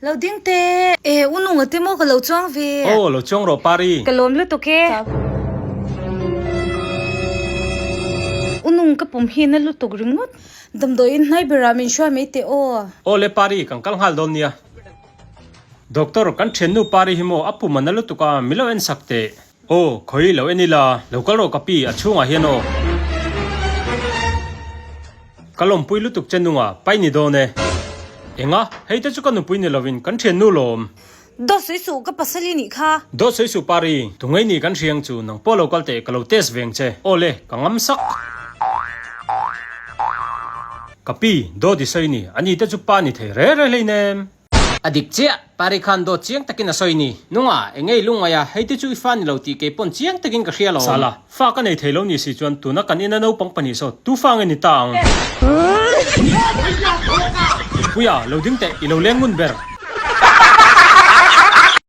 Lo ding teh. E, u nunga te maw ka lo chuang ve. Aw, lo chuang rawh Pari. Ka lawm lutuk e. U nung ka pum hi na lutuk ringawt. Damdawiin hnai berah min hruai mai teh aw. Aw le Pari, kan kal nghal dawn nia. Doctor, kan thiannu Pari hi maw a pum a na lutuk a, mi lo en sak teh. Aw, khawi lo en ila, lo kal rawh ka pi, a chhungah hian aw. Ka lawmpui lutuk che nunga, pai ni dawn e. Enga, hei te chu ka nupui ni lovin kan thiannu lawm. Dawt sawi suh, ka pasal i nih kha. Dawt sawi suh Pari, tungei ni kan hriang chu nang pawh lo kal teh ka lo test veng che. Aw le, ka ngam sak. Ka pi, dawt i sawi ni, ani te chu pa ni thei re re hleinem. A dik chiah, Pari khan dawt chiang takin a sawi ni. Nunga, eng ngei lungngai a, hei te chu i fa ni lo tih kei pawn chiang takin ka hria lo. Sala, fa ka nei thei lo ni si chuan tuna kan ina naupang pahnih saw tu fa nge ni ta ang? Puia, lo ding teh, i lo leng ngun ber.